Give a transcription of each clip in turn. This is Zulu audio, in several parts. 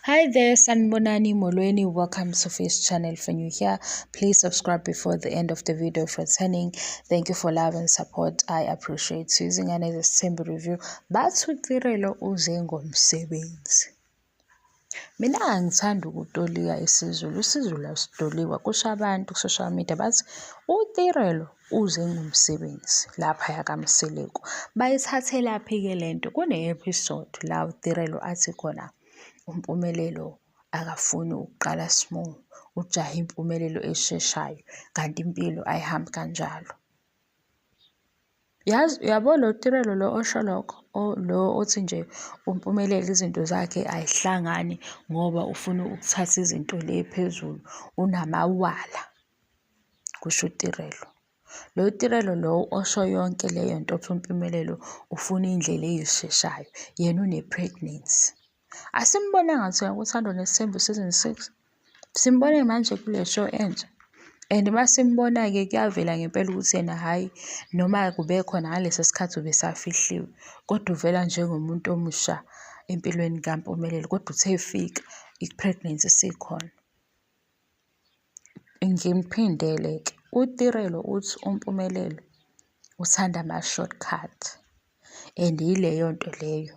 Hi there, Sanbonani Molweni. Welcome to Face Channel. If you're new here, please subscribe before the end of the video for turning. Thank you for love and support. I appreciate you. Izingane zesithembu review. Bathi uTirelo uze ngomsebenzi. Mina angithandi ukutolika isiZulu. IsiZulu asitolikwa kusho abantu ku-social media bathi uTirelo uze ngomsebenzi laphaya kaMseleku. Bayithathelaphi-ke le nto? Kune-episode la uTirelo athi khona uMpumelelo akafuni ukuqala small, ujahe impumelelo esheshayo kanti impilo ayihambi kanjalo. Yazi uyabo lo Tirelo lo osho lokho lo othi nje uMpumelelo izinto zakhe ayihlangani ngoba ufuna ukuthatha izinto le phezulu unamawala, kusho uTirelo. Lo Tirelo lo osho yonke leyo nto othi uMpumelelo ufuna indlela eyisheshayo, yena une-pregnancy. Asimbonanga thina kuThando Nesithembu season 6. Simbone manje kule show entsha. And uma simbona-ke kuyavela ngempela ukuthi yena hhayi noma kube khona ngaleso sikhathi ubesafihliwe kodwa uvela njengomuntu omusha empilweni kaMpumelelo kodwa uthe efika i-pregnancy isikhona. Ngimphindele-ke, uTirelo uthi uMpumelelo uthanda ama-shortcut and yileyo nto leyo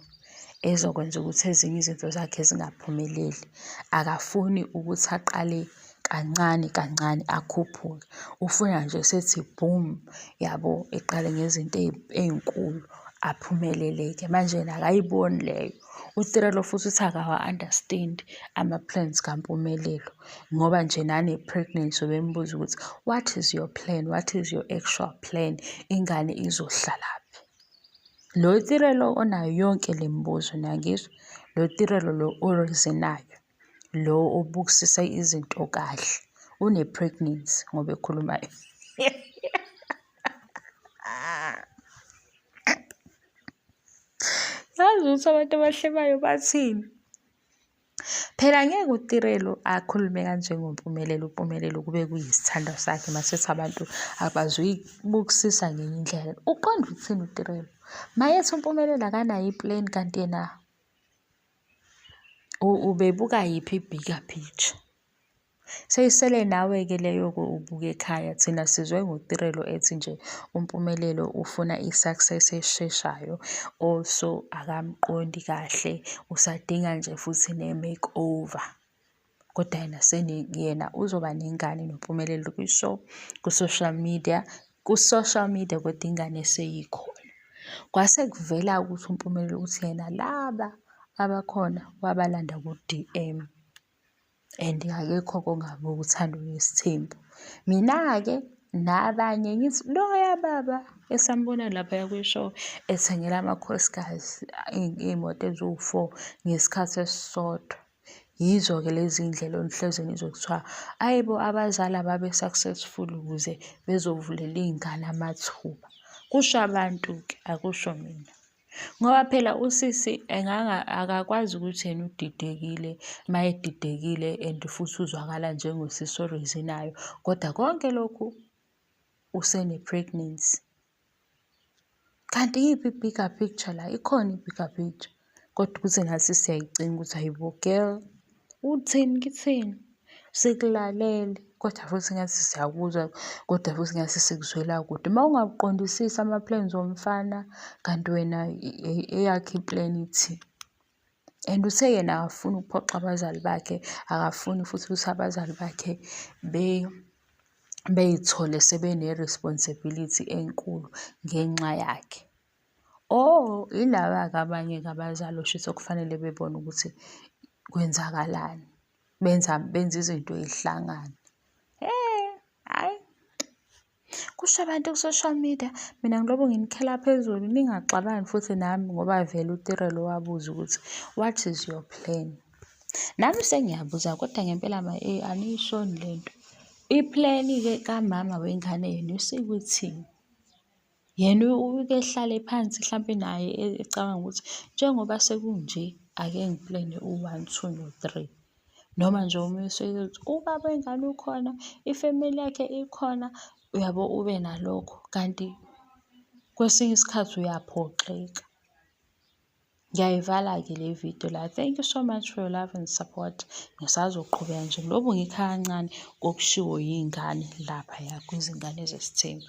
ezokwenza ukuthi ezinye izinto zakhe zingaphumeleli. Akafuni ukuthi aqale kancane kancane akhuphuke, ufuna nje esethi boom yabo, eqale ngezinto ey'nkulu aphumelele-ke. Manje yena akayiboni leyo. UTirelo futhi uthi akawa-understand-i ama-plans kaMpumelelo ngoba nje nane-pregnancy ubembuza ukuthi what is your plan, what is your actual plan, ingane izohlalaphi? Lo Tirelo onayo yonke le mibuzo niyangizwa? Lo Tirelo lo o-reason-ayo, lo obukisisa izinto kahle, une-pregnancy ngoba ekhuluma Yazi ukuthi abantu abahlebayo bathini? Phela ngeke uTirelo akhulume kanje ngoMpumelelo, uMpumelelo kube kuyisithandwa sakhe masithi abantu abazuyibukisisa ngenye indlela. Uqonde ukuthini uTirelo? Mayethi uMpumelelo akanayo i-plan kanti yena ubebuka yiphi i-bigger picture? Seyisele nawe-ke leyo-ke ubuka ekhaya. Thina sizwe ngoTirelo ethi nje uMpumelelo ufuna i-success esheshayo. Also akamqondi kahle, usadinga nje futhi ne-makeover. Kodwa yena yena uzoba nengane noMpumelelo kwi-show, ku-social media, ku-social media kodwa ingane seyikhona. Kwase kuvela ukuthi uMpumelelo ukuthi yena laba abakhona wabalanda ku-D_M. And akekho kongabuki uThando Nesithembu. Mina-ke nabanye ngithi loya baba esambona laphaya kwi-show ethengela amakhosikazi iy'moto eziwu-four ngesikhathi esisodwa. Yizo-ke lezi ndlela enihlezi nizwe kuthiwa, hhayi bo abazali ababe successful ukuze bezovulela iy'ngane amathuba. Kusho abantu-ke, akusho mina. Ngoba phela usisi akakwazi ukuthi yena udidekile, uma edidekile and futhi uzwakala njengosisi o-reason-ayo, kodwa konke lokhu usene-pregnancy. Kanti iyiphi i-bigger picture la? Ikhona i-bigger picture, kodwa ukuthi nathi siyayicinga ukuthi hhayi bo girl, uthini kithini? Sikulalele kodwa futhi ngathi siyakuzwa kodwa futhi ngathi sikuzwela kude. Uma ungakuqondisisi ama-plans womfana kanti wena eyakho i-plan ithini? And uthe yena akafuni ukuphoxa abazali bakhe, akafuni futhi ukuthi abazali bakhe bey'thole sebene-responsibility enkulu ngenxa yakhe. Oh, yilaba-ke abanye-ke abazali oshuthi okufanele bebone ukuthi kwenzakalani. Benza benza izinto y'hlangane. Hhe, hhayi. Kusho abantu ku-social media, mina ngilobe nginikhela phezulu ningaxabani futhi nami ngoba vele uTirelo wabuza ukuthi what is your plan? Nami sengiyabuza kodwa ngempela ma aniyishoni le nto. I-plan-ke kamama wengane yena usuke ithini? Yena uke ehlale phansi hlampe naye ecabanga ukuthi njengoba sekunje ake ngiplene u-one, two, no-three. Noma nje omunye usuke ethi ubaba wengane ukhona, ifemeli yakhe ikhona, uyabo ube nalokho. Kanti kwesinye isikhathi uyaphoxeka. Ngiyayivala-ke le video la. Thank you so much for your love and support. Ngisazoqhubeka nje ngilobu ngikha kancane kokushiwo yiy'ngane laphaya kwizingane zesithembu.